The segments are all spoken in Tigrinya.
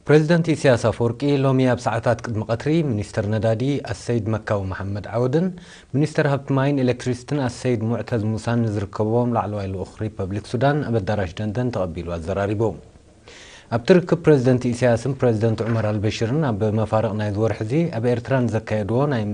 ፕሬዚደንት ኢሳያስ ኣፈወርቂ ሎሚ ኣብ ሰዓታት ቅድሚ ቀትሪ ሚኒስተር ነዳዲ ኣሰይድ መካዊ መሓመድ ዓወድን ሚኒስተር ሃብቲ ማይን ኤሌክትሪሲቲን ኣሰይድ ሙዕተዝ ሙሳን ንዝርከብዎም ላዕለዋይ ልኡኽ ሪፐብሊክ ሱዳን ኣብ ኣዳራሽ ደንደን ተቐቢሉ ኣዘራሪቡ። ኣብቲ ርክብ ፕሬዚደንት ኢሳያስን ፕሬዚደንት ዑመር ኣልበሽርን ኣብ መፋርቕ ናይዚ ወርሒ እዚ ኣብ ኤርትራ ንዘካየድዎ ናይ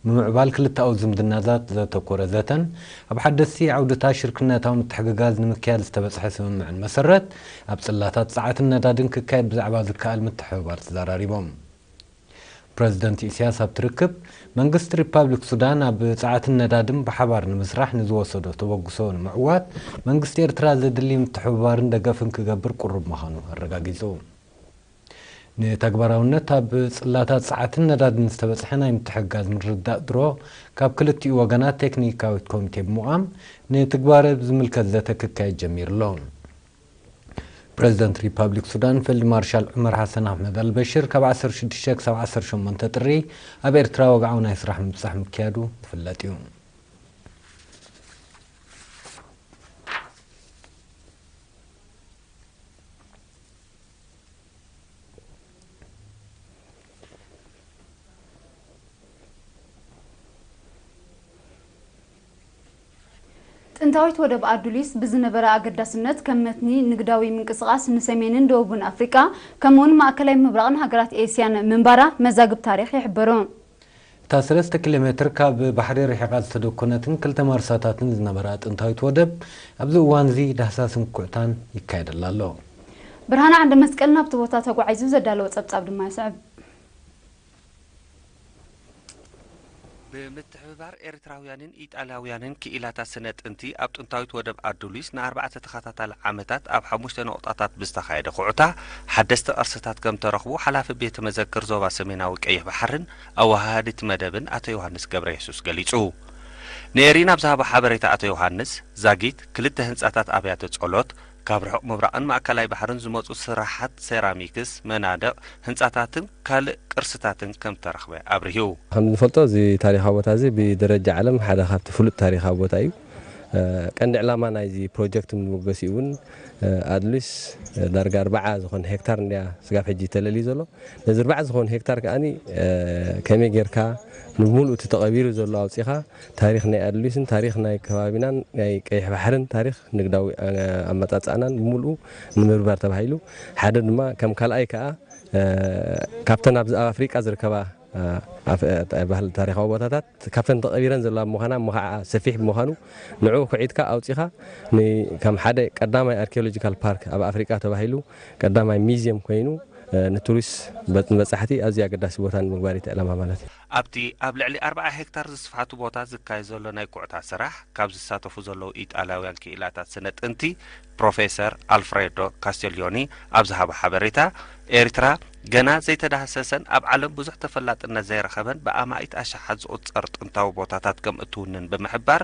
ምምዕባል ክልተኣዊ ዝምድናታት ዘተኮረ ዘተን ኣብ ሓደስቲ ዓውድታት ሽርክነታዊ ምትሕግጋዝ ንምክያድ ዝተበጽሐ ስምምዕን መሰረት ኣብ ጽላታት ጸዓትን ነዳድን ክካየድ ብዛዕባ ዝከኣል ምትሕብባር ተዘራሪቦም። ፕረዚደንት ኢሳያስ ኣብቲ ርክብ፣ መንግስቲ ሪፓብሊክ ሱዳን ኣብ ጸዓትን ነዳድን ብሓባር ንምስራሕ ንዝወሰዶ ተበግሶ ንምዕዋት መንግስቲ ኤርትራ ዘድሊ ምትሕብባርን ደገፍን ክገብር ቅሩብ ምዃኑ ኣረጋጊጹ። ንተግባራውነት ኣብ ጽላታት ጸዓትን ነዳድን ዝተበጽሐ ናይ ምትሕግጋዝ ምርድዳእ ድሮ ካብ ክልቲኡ ወገናት ቴክኒካዊት ኮሚቴ ብምቋም ንትግባረ ዝምልከት ዘተ ክካየድ ጀሚሩ ኣሎ። ፕረዚደንት ሪፓብሊክ ሱዳን ፊልድ ማርሻል ዑመር ሓሰን ኣሕመድ ኣልበሽር ካብ ዓሰርተ ሽዱሽተ ክሳብ ዓሰርተ ሸሞንተ ጥሪ ኣብ ኤርትራ ወግዓዊ ናይ ስራሕ ምብጻሕ ምክያዱ ዝፍለጥ እዩ። ጥንታዊት ወደብ ኣዱሊስ ብዝነበረ ኣገዳስነት ከም መትኒ ንግዳዊ ምንቅስቓስ ንሰሜንን ደቡብን ኣፍሪቃ ከምኡውን ማእከላይ ምብራቕን ሃገራት ኤስያን ምንባራ መዛግብ ታሪኽ ይሕብሩ። እታ ሰለስተ ኪሎ ሜትር ካብ ባሕሪ ርሒቓ ዝተደኮነትን ክልተ ማርሳታትን ዝነበራ ጥንታዊት ወደብ ኣብዚ እዋን እዚ ዳህሳስን ኩዕታን ይካየደላ ኣሎ። ብርሃነ ዓንደ መስቀል ናብቲ ቦታ ተጓዒዙ ዘዳለዎ ጸብጻብ ድማ ይስዕብ። ብምትሕብባር ኤርትራውያንን ኢጣልያውያንን ክኢላታት ስነ ጥንቲ ኣብ ጥንታዊት ወደብ ኣዱሊስ ንኣርባዕተ ተኸታታሊ ዓመታት ኣብ ሓሙሽተ ነቑጣታት ብዝተኻየደ ኩዕታ ሓደስቲ ቅርስታት ከም ተረኽቡ ሓላፊ ቤተ መዘክር ዞባ ሰሜናዊ ቀይሕ ባሕርን ኣወሃሃዲት መደብን ኣቶ ዮሃንስ ገብረየሱስ ገሊጹ። ንኤሪና ኣብ ዝሃቦ ሓበሬታ ኣቶ ዮሃንስ፣ ዛጊት ክልተ ህንጻታት ኣብያተ ጸሎት፣ ካብ ርሑቕ ምብራቕን ማእከላይ ባሕርን ዝመጹ ስራሓት ሴራሚክስ፣ መናድቕ፣ ህንጻታትን ካልእ ቅርስታትን ከም ተረኽበ ኣብሪሁ። ከም ንፈልጦ፣ እዚ ታሪኻዊ ቦታ እዚ ብደረጃ ዓለም ሓደ ካብቲ ፍሉጥ ታሪኻዊ ቦታ እዩ። እ፣ ቀንዲ ዕላማ ናይዚ ፕሮጀክት መበገሲኡ እውን፣ እ፣ ኣድሊስ፣ እ፣ ዳርጋ ኣርብዓ ዝኾነ ሄክታር እንድያ ስጋብ ሕጂ ተለልዩ ዘሎ። ነዚ ኣርብዓ ዝኾነ ሄክታር ከኣኒ፣ እ፣ ከመይ ጌርካ ንምሉእ እቲ ተቐቢሩ ዘሎ ኣውጺኻ ታሪኽ ናይ ኣድሊስን ታሪኽ ናይ ከባቢናን ናይ ቀይሕ ባሕርን ታሪኽ ንግዳዊ፣ እ፣ ኣመጻጽኣናን ብምሉኡ ንምርባር ተባሂሉ፣ ሓደ ድማ ከም ካልኣይ ከኣ፣ እ፣ ካብተን ኣብዚ ኣብ ኣፍሪቃ ዝርከባ፣ እ፣ ኣፍ-፣ እ፣ ባህል ታሪኻዊ ቦታታት ካብተን ተቐቢረን ዘለዋ ብምዃና፣ እሞ ኸዓ ሰፊሕ ብምዃኑ፣ ንዕኡ ኩዒትካ ኣውጺኻ ን-፣ ከም ሓደ ቀዳማይ ኣርኪኦሎጂካል ፓርክ ኣብ ኣፍሪቃ ተባሂሉ ቀዳማይ ሚዝየም ኮይኑ፣ እ፣ ንቱሪስት በ-፣ ንበጻሕቲ ኣዝዩ ኣገዳሲ ቦታ ንምግባር እዩ እቲ ዕላማ ማለት እዩ። ኣብቲ ኣብ ልዕሊ ኣርብዓ ሄክታር ዝስፍሓቱ ቦታ ዝካየድ ዘሎ ናይ ኩዕታ ስራሕ፣ ካብ ዝሳተፉ ዘለዉ ኢጣልያውያን ክኢላታት ስነ ጥንቲ ፕሮፌሰር ኣልፍሬዶ ካስቴልዮኒ ኣብ ዝሃቦ ሓበሬታ፣ ኤርትራ ገና ዘይተዳህሰሰን ኣብ ዓለም ብዙሕ ተፈላጥነት ዘይረኸበን ብኣማኢት ኣሽሓት ዝቑጸር ጥንታዊ ቦታታት ከም እትውንን ብምሕባር፣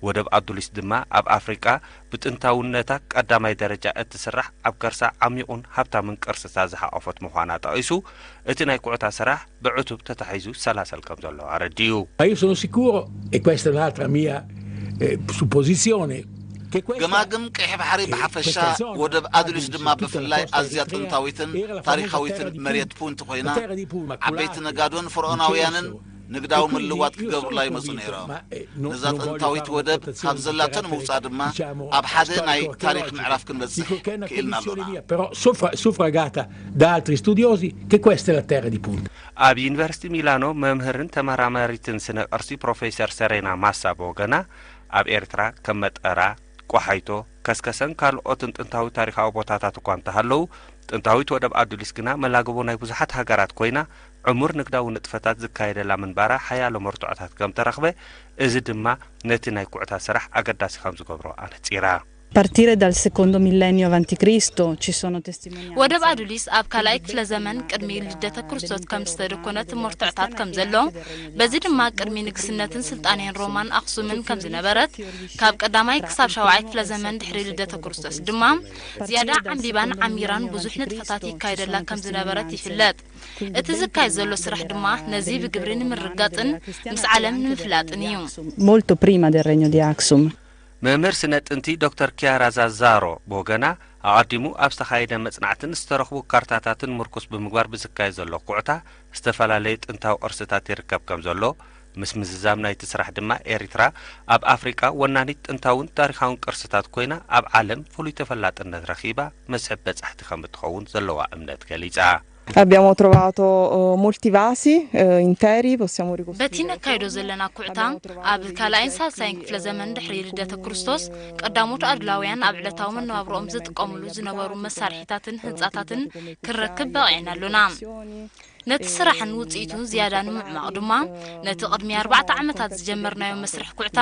ወደብ ኣዱሊስ ድማ ኣብ ኣፍሪቃ ብጥንታውነታ ቀዳማይ ደረጃ እትስራሕ ኣብ ከርሳ ዓሚቑን ሃብታምን ቅርስታት ዝሓቖፈት ምዃና ጠቒሱ፣ እቲ ናይ ኩዕታ ስራሕ ብዕቱብ ተታሒዙ ይሰላሰል ከም ዘሎ ኣረዲኡ። Ma io sono sicuro, e questa è un'altra mia, eh, supposizione, che questa, ገማግም ቀይሕ ባሕሪ che ብሓፈሻ፣ questa zona, ወደብ ኣዱሊስ ድማ ብፍላይ ኣዝያ ጥንታዊትን ታሪኻዊትን መሬት ፑንት ኮይና፣ ዓበይቲ ነጋዶን ፈርዖናውያንን ንግዳዊ ምልዋጥ ክገብሩላ ይመጹ ነይሮም። ነዛ ጥንታዊት ወደብ ካብ ዘላቶ ንምውጻእ ድማ ኣብ ሓደ ናይ ታሪኽ ምዕራፍ ክንበጽሕ ክኢልና ኣሎና። Però suffragata da altri studiosi che questa è la terra di punta. ኣብ ዩኒቨርሲቲ ሚላኖ መምህርን ተመራማሪትን ስነ ቅርሲ ፕሮፌሰር ሰሬና ማሳ ብወገና፣ ኣብ ኤርትራ ከም መጠራ፣ ቆሓይቶ፣ ከስከሰን ካልኦትን ጥንታዊ ታሪኻዊ ቦታታት እኳ እንተሃለዉ፣ ጥንታዊት ወደብ ኣዱሊስ ግና መላግቦ ናይ ብዙሓት ሃገራት ኮይና፣ ዕሙር ንግዳዊ ንጥፈታት ዝካየደላ ምንባራ ሓያሎ መርትዖታት ከም ተረኽበ፣ እዚ ድማ ነቲ ናይ ኩዕታ ስራሕ ኣገዳሲ ከም ዝገብሮ ኣነጺራ። Partire dal secondo millennio avanti Cristo ci sono testimonianze. ወደብ ኣዱሊስ ኣብ ካልኣይ ክፍለ ዘመን ቅድሚ ልደተ ክርስቶስ ከም ዝተደኮነት መርትዖታት ከም ዘሎ፣ በዚ ድማ ቅድሚ ንግስነትን ስልጣኔን ሮማን ኣኽሱምን ከም ዝነበረት፣ ካብ ቀዳማይ ክሳብ ሻውዓይ ክፍለ ዘመን ድሕሪ ልደተ ክርስቶስ ድማ ዝያዳ ዓምቢባን ዓሚራን ብዙሕ ንጥፈታት ይካየደላ ከም ዝነበረት ይፍለጥ። እቲ ዝካየድ ዘሎ ስራሕ ድማ ነዚ ብግብሪ ንምርጋጽን ምስ ዓለም ንምፍላጥን እዩ። Molto prima del regno di Aksum. መምህር ስነ ጥንቲ ዶክተር ኪያራ ዛዛሮ ብወገና፣ ኣቐዲሙ ኣብ ዝተኻየደ መጽናዕትን ዝተረኽቡ ካርታታትን ምርኩስ ብምግባር ብዝካየድ ዘሎ ኩዕታ ዝተፈላለየ ጥንታዊ ቅርስታት ይርከብ ከም ዘሎ፣ ምስ ምዝዛም ናይቲ ስራሕ ድማ ኤሪትራ ኣብ ኣፍሪቃ ወናኒት ጥንታውን ታሪኻውን ቅርስታት ኮይና ኣብ ዓለም ፍሉይ ተፈላጥነት ረኺባ መስሕብ በጻሕቲ ከም እትኸውን ዘለዋ እምነት ገሊጻ። Abbiamo trovato eh, molti vasi eh, interi, possiamo በቲ ricostruire. ነካይዶ ዘለና ኩዕታ ኣብ ካልኣይን ሳልሳይን ክፍለ ዘመን ድሕሪ ልደተ ክርስቶስ ቀዳሞት ኣድላውያን ኣብ ዕለታዊ መነባብሮኦም ዝጥቀምሉ ዝነበሩ መሳርሒታትን ህንጻታትን ክንረክብ በቒዕና ኣሎና። ነቲ ስራሕን ውጽኢቱን ዝያዳ ንምዕማቕ ድማ ነቲ ቅድሚ ኣርባዕተ ዓመታት ዝጀመርናዮ መስርሕ ኩዕታ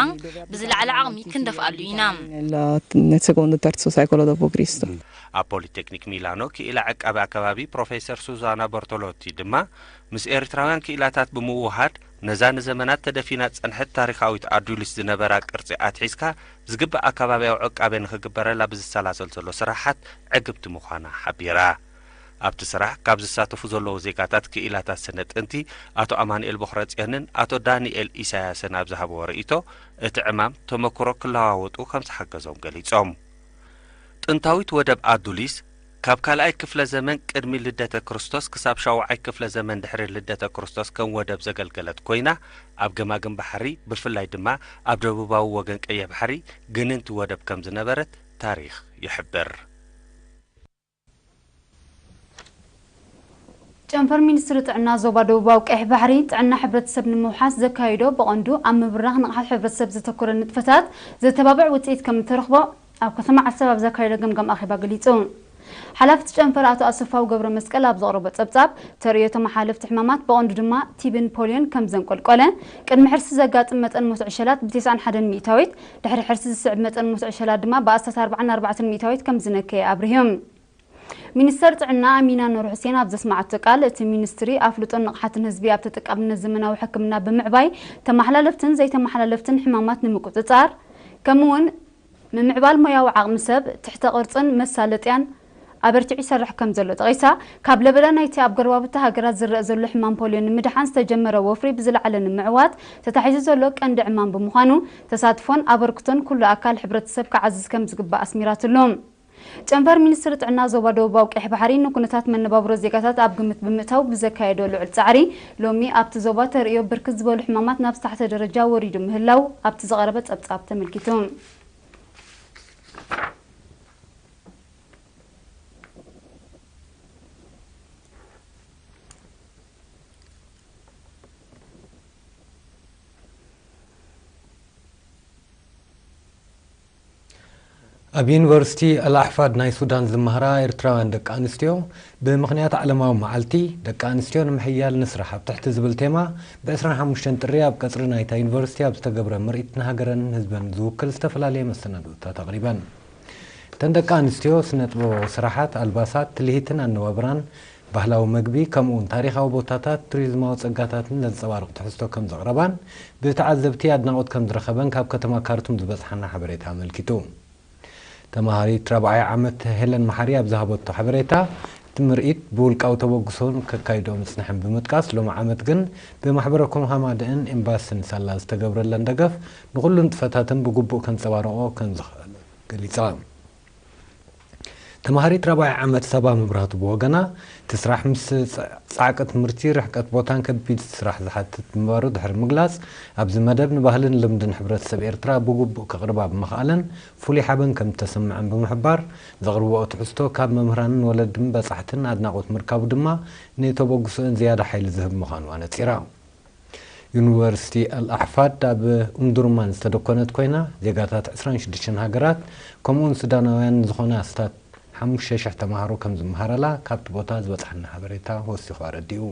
ብዝለዓለ ዓቕሚ ክንደፍኣሉ ኢና። Nel, nel secondo e terzo secolo dopo Cristo. ኣብ ፖሊቴክኒክ ሚላኖ ክኢላ ዕቃቢ ኣከባቢ ፕሮፌሰር ሱዛና ቦርቶሎቲ ድማ ምስ ኤርትራውያን ክኢላታት ብምውሃድ ነዛ ንዘመናት ተደፊና ዝጸንሐት ታሪኻዊት ኣዱሊስ ዝነበራ ቅርጺ ኣትሒዝካ ዝግባእ ኣከባብያዊ ዕቃበ ንኽግበረላ ብዝሰላሰል ዘሎ ስራሓት ዕግብቲ ምዃና ሓቢራ። ኣብቲ ስራሕ ካብ ዝሳተፉ ዘለዉ ዜጋታት ክኢላታት ስነ ጥንቲ ኣቶ ኣማኑኤል ቦኽረጽዮንን ኣቶ ዳንኤል ኢሳያስን ኣብ ዝሃብዎ ርእይቶ እቲ ዕማም ተመክሮ ክለዋወጡ ከም ዝሓገዞም ገሊጾም። ጥንታዊት ወደብ ኣዱሊስ ካብ ካልኣይ ክፍለ ዘመን ቅድሚ ልደተ ክርስቶስ ክሳብ ሻውዓይ ክፍለ ዘመን ድሕሪ ልደተ ክርስቶስ ከም ወደብ ዘገልገለት ኮይና ኣብ ገማግም ባሕሪ ብፍላይ ድማ ኣብ ደቡባዊ ወገን ቀይሕ ባሕሪ ግንንቲ ወደብ ከም ዝነበረት ታሪኽ ይሕብር። ጨንፈር ሚኒስትሪ ጥዕና ዞባ ደቡባዊ ቀይሕ ባሕሪ ጥዕና ሕብረተሰብ ንምውሓስ ዘካይዶ ብቐንዱ ኣብ ምብራኽ ንቕሓት ሕብረተሰብ ዘተኮረ ንጥፈታት ዘተባብዕ ውፅኢት ከም እተረኽቦ ኣብ ከተማ ዓሰብ ኣብ ዘካየዶ ገምጋም ኣኼባ ገሊጹ። ሓላፊ እቲ ጨንፈር ኣቶ ኣሰፋው ገብረ መስቀል ኣብ ዘቕረቦ ጸብጻብ ተርእዮ ተመሓለፍቲ ሕማማት ብቐንዱ ድማ ቲብን ፖልዮን ከም ዘንቆልቆለ ቅድሚ ሕርሲ ዘጋጥም መጠን ሞት ዕሸላት ብ ተስዓን ሓደን ሚእታዊት ድሕሪ ሕርሲ ዝስዕብ መጠን ሞት ዕሸላት ድማ ብኣስታት ኣርባዓን ኣርባዕተን ሚእታዊት ከም ዝነከየ ኣብሪሁ። ሚኒስተር ጥዕና ኣሚና ኑር ሑሴን ኣብ ዘስማዓቶ ቃል፣ እቲ ሚኒስትሪ ኣፍልጦን ንቕሓትን ህዝቢ ኣብ ተጠቃምነት ዘመናዊ ሕክምና ብምዕባይ ተመሓላለፍትን ዘይተመሓላለፍትን ሕማማት ንምቁጽጻር ከምኡውን ምምዕባል ሞያዊ ዓቕሚ ሰብ፣ ትሕተ ቅርጽን መሳለጥያን ኣበርቲዑ ይሰርሕ ከም ዘሎ ጠቒሳ፣ ካብ ለበዳ ናይቲ ኣብ ጎረባብቲ ሃገራት ዝረኣ ዘሎ ሕማም ፖልዮ ንምድሓን ዝተጀመረ ወፍሪ ብዝለዓለ ንምዕዋት ተታሒዙ ዘሎ ቀንዲ ዕማም ብምዃኑ ተሳትፎን ኣበርክቶን ኩሉ ኣካል ሕብረተሰብ ክዓዝዝ ከም ዝግባእ ኣስሚራትሉ። ጨንፈር ሚኒስትሪ ጥዕና ዞባ ደቡባዊ ቀይሕ ባሕሪ ንኩነታት መነባብሮ ዜጋታት ኣብ ግምት ብምእታው ብዘካየዶ ልዑል ጻዕሪ፣ ሎሚ ኣብቲ ዞባ ተርእዮ ብርክት ዝበሉ ሕማማት ናብ ዝተሓተ ደረጃ ወሪዱ ምህላው ኣብቲ ዝቐረበ ጸብጻብ ተመልኪቱ። ኣብ ዩኒቨርሲቲ ኣልኣሕፋድ ናይ ሱዳን ዝመሃራ ኤርትራውያን ደቂ ኣንስትዮ ብምኽንያት ዓለማዊ መዓልቲ ደቂ ኣንስትዮ ንምሕያል ንስራሕ ኣብ ትሕቲ ዝብል ቴማ ብ ዕስራን ሓሙሽተን ጥሪ ኣብ ቀጽሪ ናይታ ዩኒቨርሲቲ ኣብ ዝተገብረ ምርኢት ንሃገረንን ህዝበን ዝውክል ዝተፈላለየ መሰናድኦታት ኣቕሪበን። እተን ደቂ ኣንስትዮ ስነ ጥበባዊ ስራሓት፣ ኣልባሳት፣ ትልሂትን ኣነባብራን፣ ባህላዊ መግቢ ከምኡውን ታሪኻዊ ቦታታት፣ ቱሪዝማዊ ጸጋታትን ዘንጸባርቕ ትሕዝቶ ከም ዘቕረባን ብተዓዘብቲ ኣድናቖት ከም ዝረኸበን ካብ ከተማ ካርቱም ዝበጽሓና ሓበሬታ ኣመልኪቱ። ተማሃሪት ራብዓይ ዓመት ሄለን መሓሪ ኣብ ዝሃበቶ ሓበሬታ፣ እቲ ምርኢት ብውልቃዊ ተበግሶን ከካይድኦ ምጽንሐን ብምጥቃስ፣ ሎሚ ዓመት ግን ብማሕበረ ኮምሃማድእን ኤምባስን ሳላ ዝተገብረለን ደገፍ ንኹሉ ንጥፈታተን ብግቡእ ከንጸባርቖ ከም ዝኽእል ገሊጻ። ተማሃሪት ራብዓይ ዓመት ሳባ መብራህቱ ብወገና፣ እቲ ስራሕ ምስ ጻ- ጻዕቂ ትምህርቲ፣ ርሕቀት ቦታን ከቢድ ስራሕ ዝሓትት ምንባሩ ድሕሪ ምግላጽ፣ ኣብዚ መደብ ንባህልን ልምድን ሕብረተሰብ ኤርትራ ብግቡእ ከቕርባ ብምኽኣለን ፍሉይ ሓበን ከም እተሰምዐን ብምሕባር፣ ዘቕርብኦ ትሕዝቶ ካብ መምህራንን ወለድን በጻሕትን ኣድናቖት ምርካቡ ድማ ንተበግሶአን ዝያዳ ሓይሊ ዝህብ ምዃኑ ኣነጺራ። ዩኒቨርሲቲ ኣል ኣሕፋድ ኣብ ኡምዱርማን ዝተደኮነት ኮይና፣ ዜጋታት ዕስራን ሽዱሽተን ሃገራት ከምኡውን ሱዳናውያን ዝኾና ኣስታት ሓሙሽተ ሽሕ ተማሃሮ ከም ዝመሃራላ ካብቲ ቦታ ዝበጽሓና ሓበሬታ ወሲኹ ኣረዲኡ።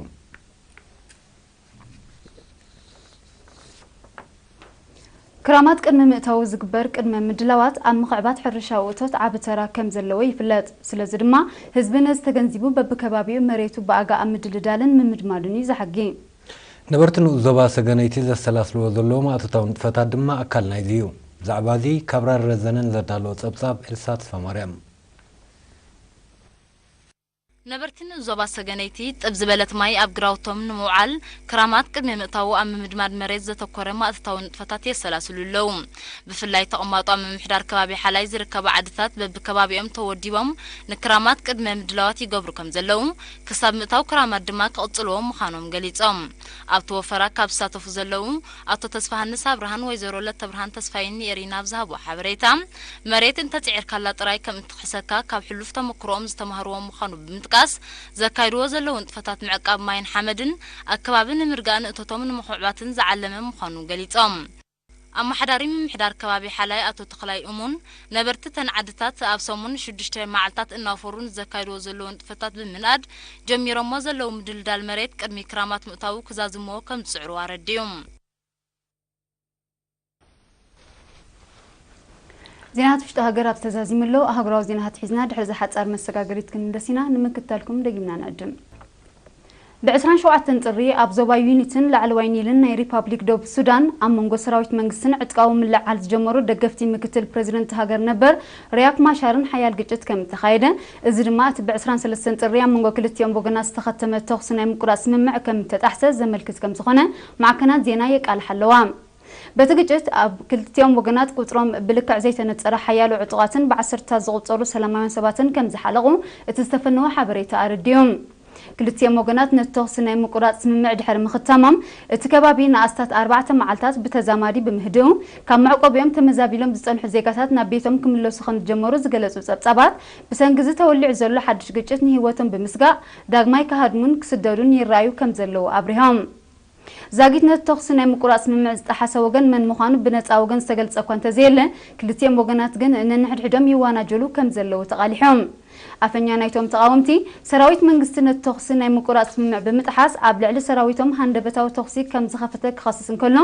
ክራማት ቅድሚ ምእታዉ ዝግበር ቅድመ ምድላዋት ኣብ ምኽዕባት ሕርሻዊ እቶት ዓቢ ተራ ከም ዘለዎ ይፍለጥ። ስለዚ ድማ ህዝቢ ነዚ ተገንዚቡ በብከባቢኡ መሬቱ ብኣጋ ኣብ ምድልዳልን ምምድማዱን እዩ ዝሓጊ። ነበርቲ ንኡስ ዞባ ሰገነይቲ ዘሰላስልዎ ዘለዉ ማእቶታዊ ንጥፈታት ድማ ኣካል ናይዚ እዩ። ብዛዕባ እዚ ካብ ራር ረዘነ ንዘዳለዎ ጸብጻብ ኤልሳ ተስፋማርያም። ነበርቲ ንዞባ ሰገነይቲ ጥብ ዝበለት ማይ ኣብ ግራውቶም ንምውዓል ክራማት ቅድሚ ምእታዉ ኣብ ምምድማድ መሬት ዘተኮረ ማእተታዊ ንጥፈታት የሰላስሉ ኣለዉ። ብፍላይ ተቐማጦ ኣብ ምምሕዳር ከባቢ ሓላይ ዝርከባ ዓድታት በብከባቢኦም ተወዲቦም ንክራማት ቅድመ ምድላዋት ይገብሩ ከም ዘለዉ፣ ክሳብ ምእታው ክራማት ድማ ክቕጽልዎ ምዃኖም ገሊጾም። ኣብቲ ወፈራ ካብ ዝሳተፉ ዘለዉ ኣቶ ተስፋሃንስ ኣብርሃን ወይዘሮ ለተብርሃን ተስፋይን ንኤሪና ኣብ ዝሃብዎ ሓበሬታ፣ መሬት እንተጽዒርካላ ጥራይ ከም እትኽሕሰካ ካብ ሕሉፍ ተመክሮኦም ዝተማህርዎ ምዃኑ ብምጥቃስ፣ ዘካይድዎ ዘለዉ ንጥፈታት ምዕቃብ ማይን ሓመድን ኣከባቢ ንምርጋእን እቶቶም ንምኹዕባትን ዝዓለመ ምዃኑ ገሊጾም። ኣመሓዳሪ ምምሕዳር ከባቢ ሓላይ ኣቶ ተኽላይ እሙን፣ ነበርቲ እተን ዓድታት ኣብ ሰሙን ሽዱሽተ መዓልታት እናወፈሩ ንዘካይድዎ ዘለዉ ንጥፈታት ብምንኣድ፣ ጀሚሮሞ ዘለዉ ምድልዳል መሬት ቅድሚ ክራማት ምእታዉ ክዛዝምዎ ከም ዝጽዕሩ ኣረዲኡ። ዜናታት ውሽጢ ሃገር ኣብ ተዛዚሙ ኣሎ። ኣህጉራዊ ዜናታት ሒዝና ድሕሪ እዚ ሓጻር መሰጋገሪት ክንምለስ ኢና። ንምክትታልኩም ደጊምና ንዕድም። ብ ዕስራን ሸውዓተን ጥሪ ኣብ ዞባ ዩኒትን ላዕለዋይ ኒልን ናይ ሪፓብሊክ ደቡብ ሱዳን ኣብ መንጎ ሰራዊት መንግስትን ዕጥቃዊ ምልዕዓል ዝጀመሩ ደገፍቲ ምክትል ፕሬዚደንት ሃገር ነበር ሪያክ ማሻርን ሓያል ግጭት ከም እተኻየደ፣ እዚ ድማ እቲ ብ ዕስራን ሰለስተን ጥሪ ኣብ መንጎ ክልቲኦም ወገናት ዝተኸተመ ተኹሲ ናይ ምቁራጽ ስምምዕ ከም እተጣሕሰ ዘመልክት ከም ዝኾነ ማዕከናት ዜና የቃልሓ ኣለዋ። በቲ ግጭት ኣብ ክልቲኦም ወገናት ቁጽሮም ብልክዕ ዘይተነጸረ ሓያሎ ዕጡቓትን ብዓሰርታት ዝቑጸሩ ሰላማውያን ሰባትን ከም ዝሓለቑ እቲ ዝተፈነወ ሓበሬታ ኣረዲኡ። ክልቲኦም ወገናት ነቲ ተኹሲ ናይ ምቁራጽ ስምምዕ ድሕሪ ምኽታሞም፣ እቲ ከባቢ ንኣስታት ኣርባዕተ መዓልታት ብተዛማዲ ብምህድኡ፣ ካብ መዕቆቢኦም ተመዛቢሎም ዝጸንሑ ዜጋታት ናብ ቤቶም ክምለሱ ከም ዝጀመሩ ዝገለጹ ጸብጻባት፣ ብሰንኪ እዚ ተወሊዑ ዘሎ ሓድሽ ግጭት ንህይወቶም ብምስጋእ፣ ዳግማይ ክሃድሙን ክስደዱን ይረኣዩ ከም ዘለዉ ኣብሪሆም። ዛጊት ነቲ ተኹሲ ናይ ምቁራጽ ስምምዕ ዝጠሓሰ ወገን መን ምዃኑ ብነጻ ወገን ዝተገልጸ እኳ እንተዘየለ፣ ክልቲኦም ወገናት ግን ነንሕድሕዶም ይዋናጀሉ ከም ዘለዉ ተቓሊሖም። ኣፈኛ ናይቶም ተቓወምቲ፣ ሰራዊት መንግስቲ ነቲ ተኹሲ ናይ ምቁራጽ ስምምዕ ብምጥሓስ ኣብ ልዕሊ ሰራዊቶም ሃንደበታዊ ተኹሲ ከም ዝኸፈተ ክኸስስ እንከሎ፣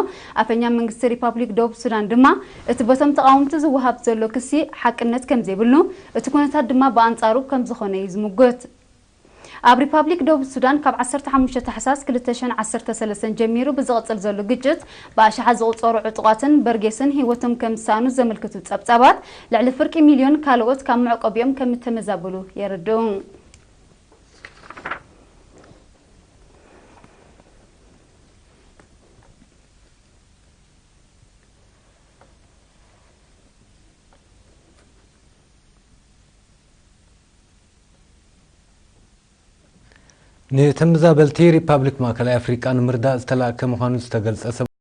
ኣፈኛ መንግስቲ ሪፓብሊክ ደቡብ ሱዳን ድማ እቲ በቶም ተቓወምቲ ዝወሃብ ዘሎ ክሲ ሓቅነት ከም ዘይብሉ፣ እቲ ኩነታት ድማ ብኣንጻሩ ከም ዝኾነ እዩ ዝምጉት። ኣብ ሪፓብሊክ ደቡብ ሱዳን ካብ ዓሰርተ ሓሙሽተ ታሕሳስ ክልተ ሽሕን ዓሰርተ ሰለስተን ጀሚሩ ብዝቕጽል ዘሎ ግጭት ብኣሽሓት ዝቑጸሩ ዕጡቓትን በርጌስን ህይወቶም ከም ዝሰኣኑ ዘመልክቱ ጸብጻባት፣ ልዕሊ ፍርቂ ሚልዮን ካልኦት ካብ መዕቆቢኦም ከም እተመዛበሉ የረድኡ። ንተመዛበልቲ ሪፓብሊክ ማእከላይ ኣፍሪቃ ንምርዳእ ዝተላእከ ምዃኑ ዝተገልጸ ሰብ